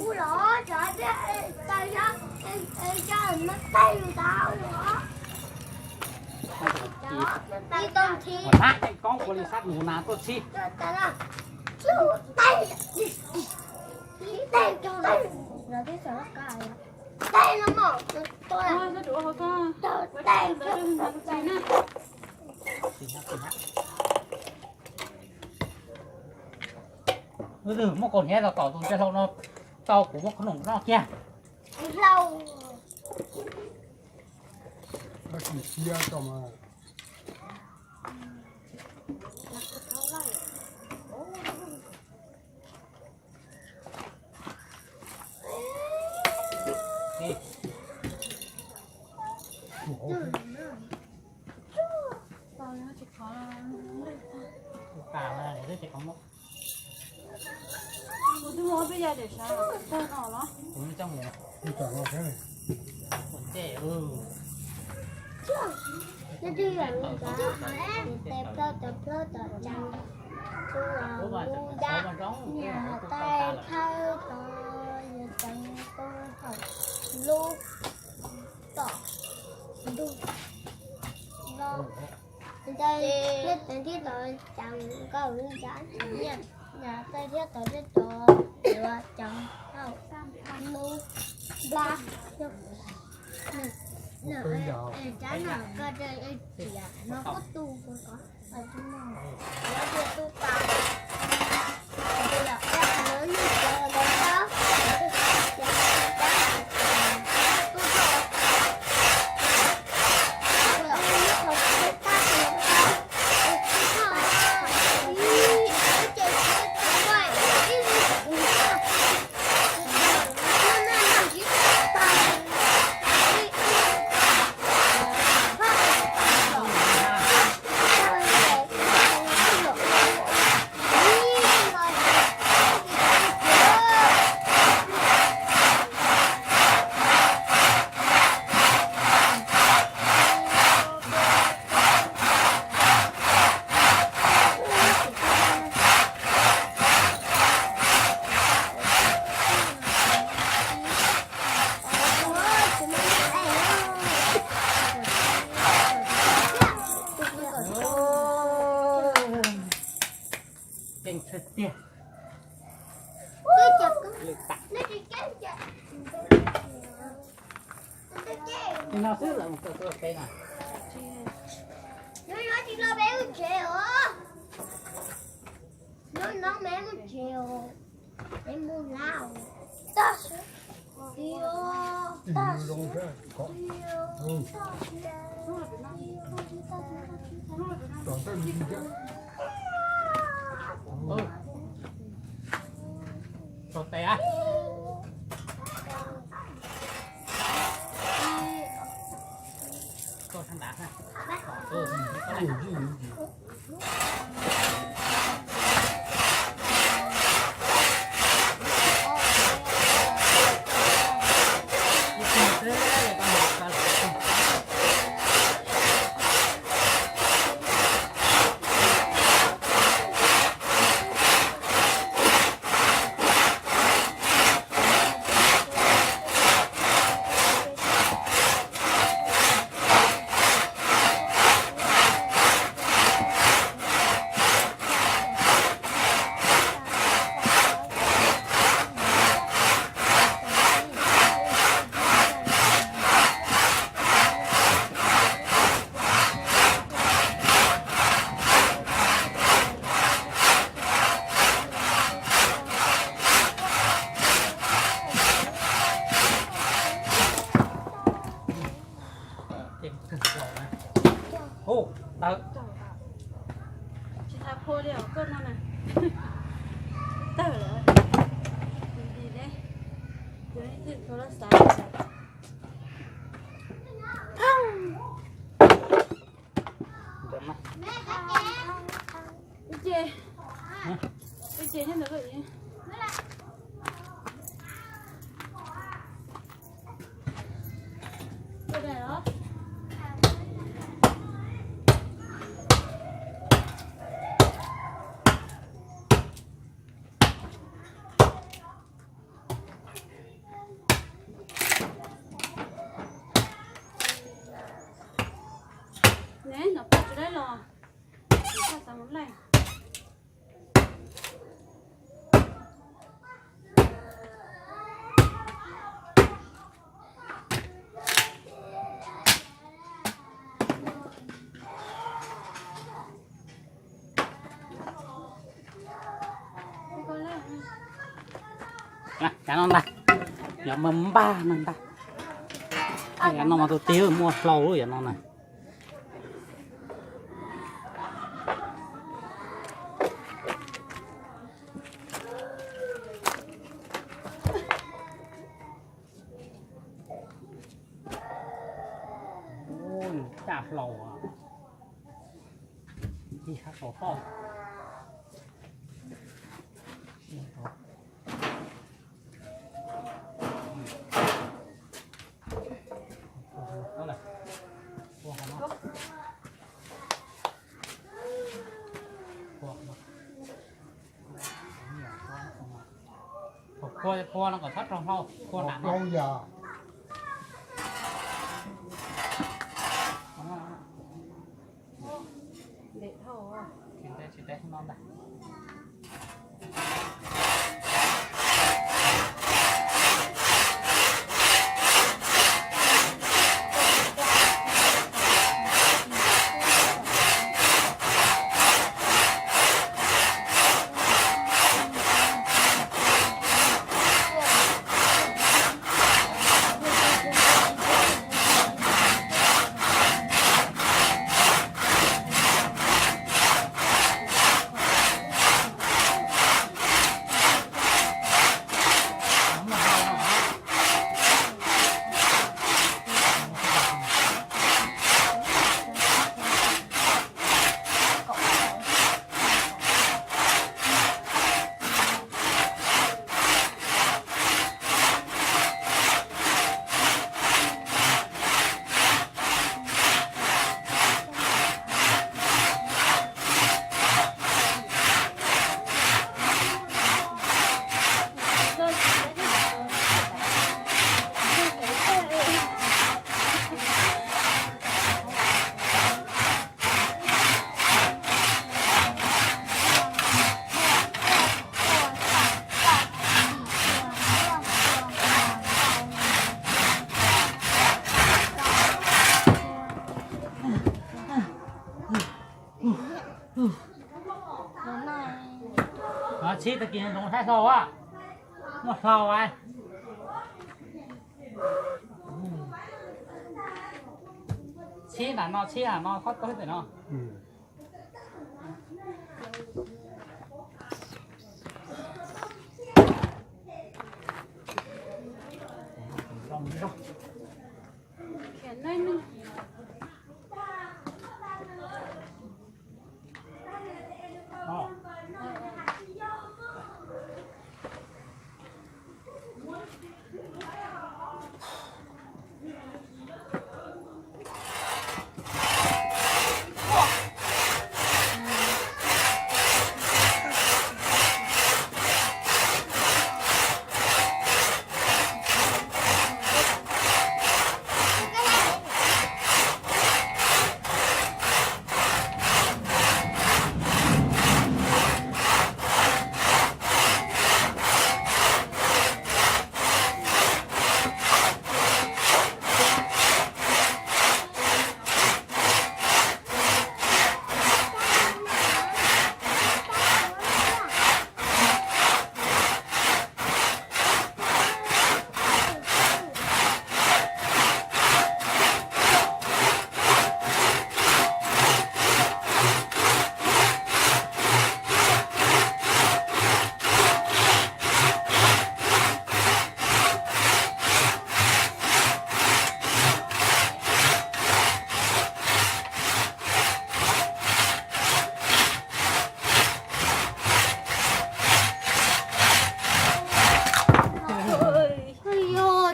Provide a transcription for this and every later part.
Ua los tsov thiab, tau yog, tau yog no tej tau los. Ib tug thib. Ua hnab yeej koob ua li sab mus na tuaj txhib. Tej, tej, tej no mos, tej. Muab kaus hniav los tom tus ntsia hlau no, tau kuv muab qhob noom noj kiag. Hlau. Kuv twb muab peb ya diam sav tag no los? Tes plaub tes plaub tom tsees, tus los lub nrab, niam tais khawb tos yog tsees tus hauv lub tom ntug los. Tes thiab tes thiab tom tsees nkauj lub nrab, niam tais thiab tes thiab tom yuav tsees hauv lub nrab. Rab no koj cia li tsiav no koj tu ko. Keej tiag. Li no xwb lawm mus kawg tuaj peb na. Hnub no tsis los peb mus tsev os. Hnub no peb mus tsev os. Peb mus lawm. Tab sis, tab sis, tab sis, tab sis, tab sis. Tso tes a. Tso sab nrad ha. Hu, tawm. Tsis tas phua li os koj no na. Tawg lawm. Dim dim, yuav ib tug los xav. Ib ce, ib ce nyob ntawd koj. Cov no ntag, cov npaj npaj no ntag. Cov no mas tus tig muaj hlau lub cov no na. Caj hlau, tig hab tau toj. Qhua no kom txhob raug hlau, qhua nram no. Txhib tag kis ntoo thaij hlau a, muaj hlau a. Txhib nram no, txhib nram no, txhob txog pem no.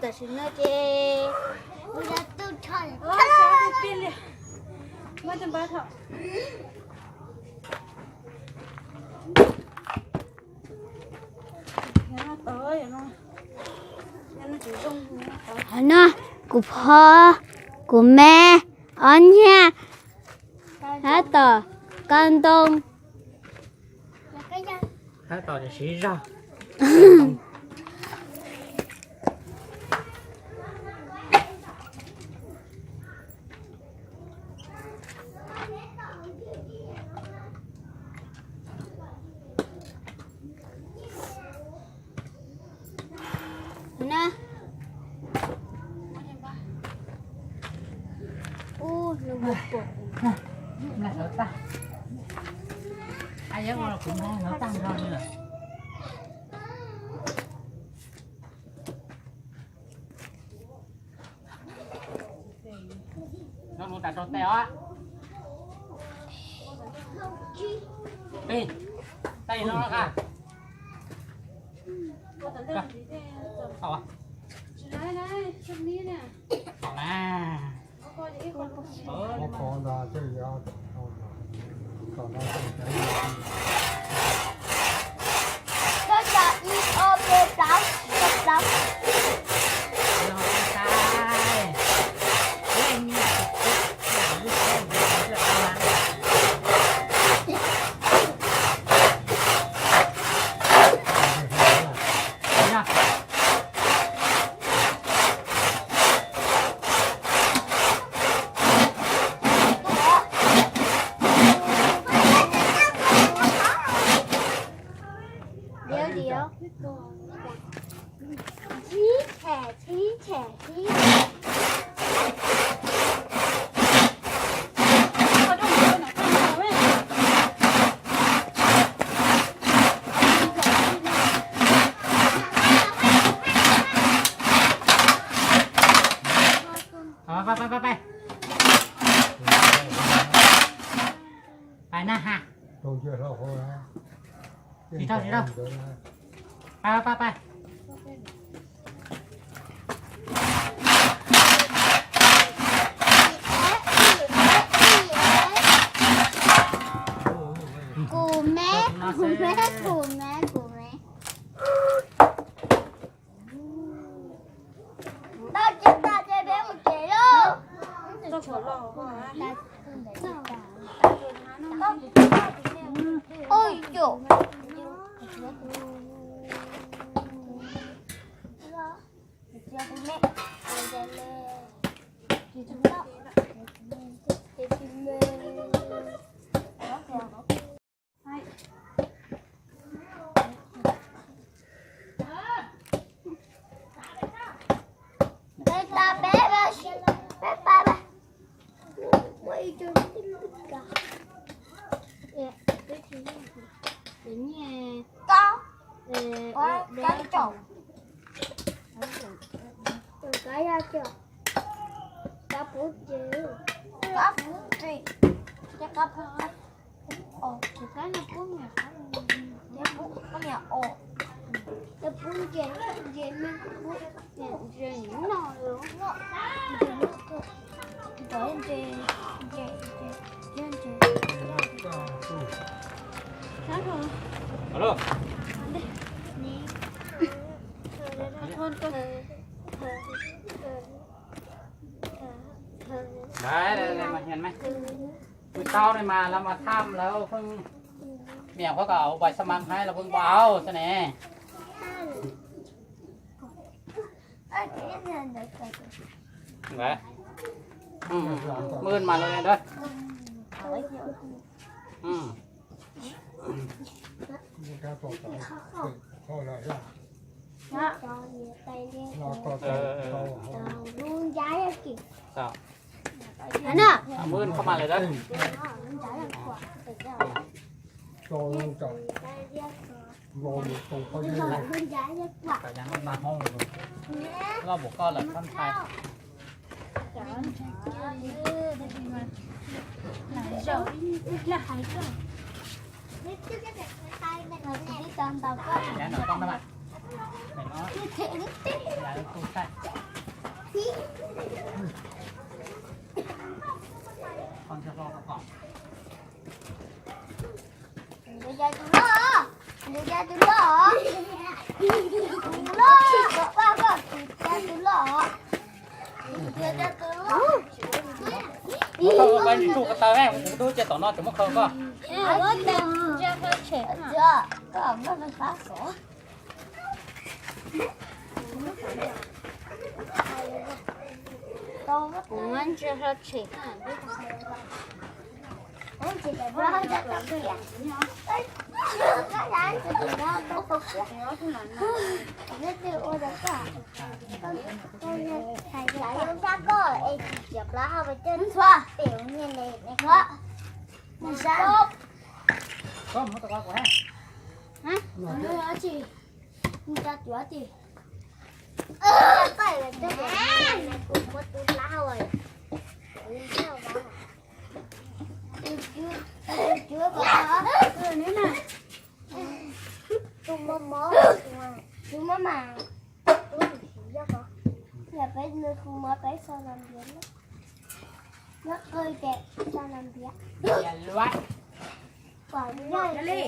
Tam sim no ces kuv yog tub rog. Qhov no kuv pog, kuv me, ob niag, tab tom kaw ntoo. Tab tom siv zog. Kuv nqa no tag nrho li lawm. No nws tas rau tes os. Peb, tes no a. Tau a. Tau na. Koj tso ib ob peb plaub, plaub. Liav liav, thib them, thib them, thib them. Pais na ha. Tsis tau, tsis tau. Pais, pais, pais. Kuv me, kuv me, kuv me, kuv me. Tau tsis tas ces peb mus tsev lauj. Oj, Cá chồng. Cá da chưa? Cá bún chim. Cá bún chim. Cái cá bún. Ồ, cá nó bún nhỉ? Cá bún, có nhà ồ. Cá bún chim, chim nó bún. Chim nó rồi. Chim nó rồi. Alo. Đấy, đây, đây, mà hiền mày. Mười tao này mà, là mà tham là không. Mẹ có cả bảy sao mắng hay là không bảo, sao này. Đấy. Ừ, ừ, ừ. Mươn mà luôn đây. Ừ. Sao? Mươn không mà lại đó. Lo bổ co lợn con thai. Con chưa lo con cỏ. Ntawd yog tus loj, ntawd yog tus loj, tus loj, kom ua kom tus loj, tus loj. Koj ua ib tsuj ko taw, kuv tub cia tom no tseem muab khaws koj. Koj muab fab xov. Kuv muab ntsia hlo tshem. Koj muab tau kuv. Hab, no tsi, nws tsa cuav tsi. Kuv muab tub lab hau. Tus cuav, tus cuav kom tau. Tus mob mob, tus mob mas. Yog peb nws hu mov peb so los ntiav, nyob qw ces so los ntiav. Kom nyob li.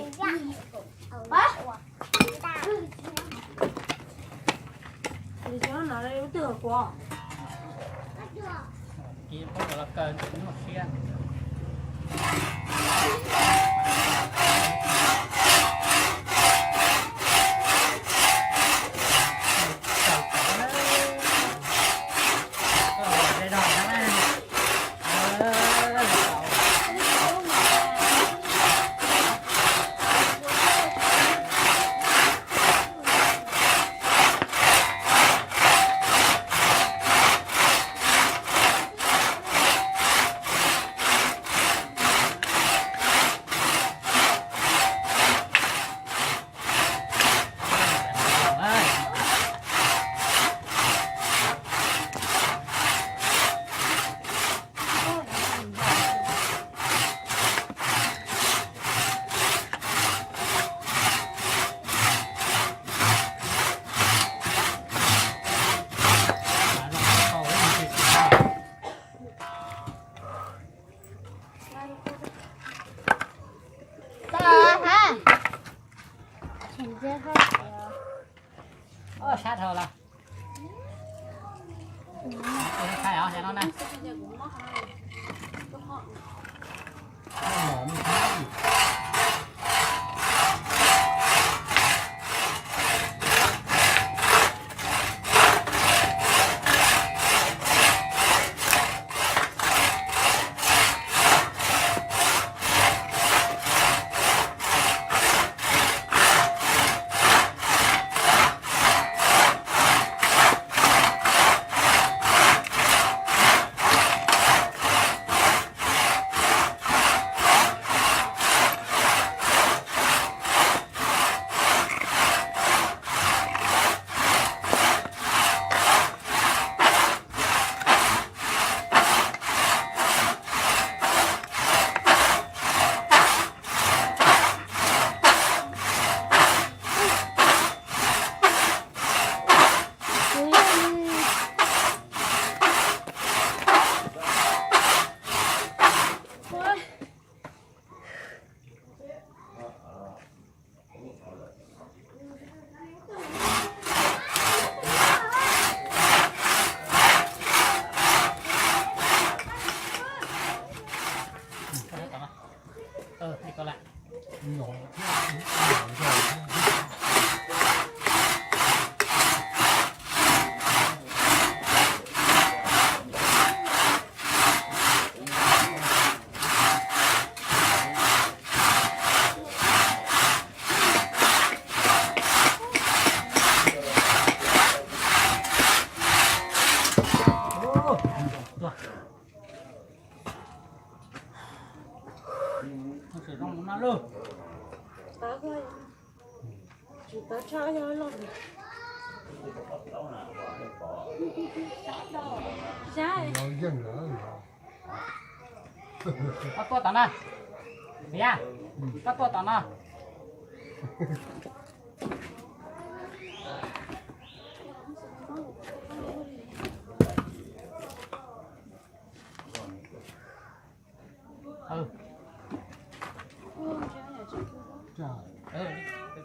Sab dhau lawm. Khai os, no na. Koj tuaj tom no. Niam, koj tuaj tom no.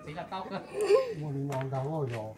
Txiv los tau kawg. Muaj li no ntag yog.